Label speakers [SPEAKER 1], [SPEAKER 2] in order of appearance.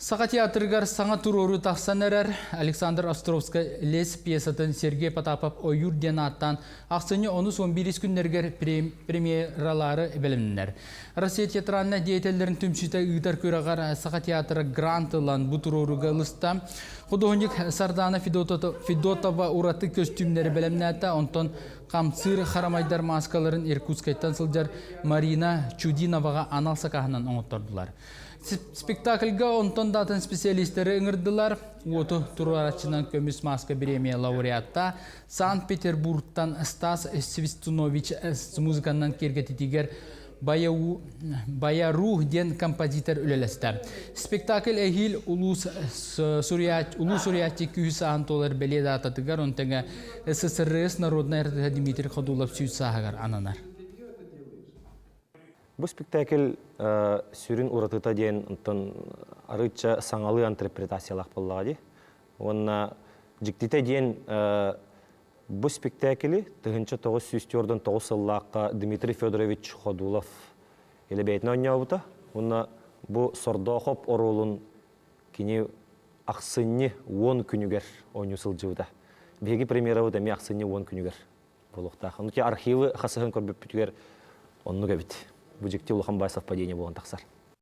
[SPEAKER 1] Саха театрыгар саҥа туруоруу тахсан эрэр Александр Островскай «Лес» пьесатын Сергей Потапов «Ойуур» диэн ааттаан ахсынньы онус уон биирис күннэригэр премьералаары бэлэмнэнэр. Россия театральнай деятеллэрин түмсүүтэ ыытар күрэҕэр Саха театра грант ылан бу туруорууга ылыста. Худуоһунньук Сардана Федотова ураты көстүүмнэри бэлэмнээтэ, онтон хамсыыр харамайдар мааскаларын Иркутскайтан сылдьар Марина Чудиноваҕа анал сакааһынан оҥоттордулар. Спектакльга онтон да атын специалистары ыҥырдылар. Уоту туруораччынан көмүс мааска бириэмийэ лауреатта Санкт-Петербургтан Стас Свистунович музыканнан киэргэтитигэр Баяру диэн композитор үлэлэстэ. Спектакль эһиил улуус суруйааччы күүс сааһын туолар бэлиэ даататыгар, он тэҥэ СССР народнай артыыһа Дмитрий Ходулов сүүс сааһыгар ананар.
[SPEAKER 2] Бу спектакль сүрүн уратыта диэн онтон арыычча саҥалыы интерпретациялаах буоллаҕа дии. Уонна дьиктитэ диэн бу спектакли 1949 сыллаахха Дмитрий Федорович Ходулов илэ бэйэтин оонньообута. Уонна бу Сордоохоп оруолун кини ахсынньы 10 күнүгэр оонньуу сылдьыбыта. Биһиги премьерабыт эмиэ ахсынньы 10 күнүгэр буолуохтаах. Ону архивы хасыһын көрбүппүтүгэр оннук эбит. Бу дьикти улахан баай совпадение буолан тахсар.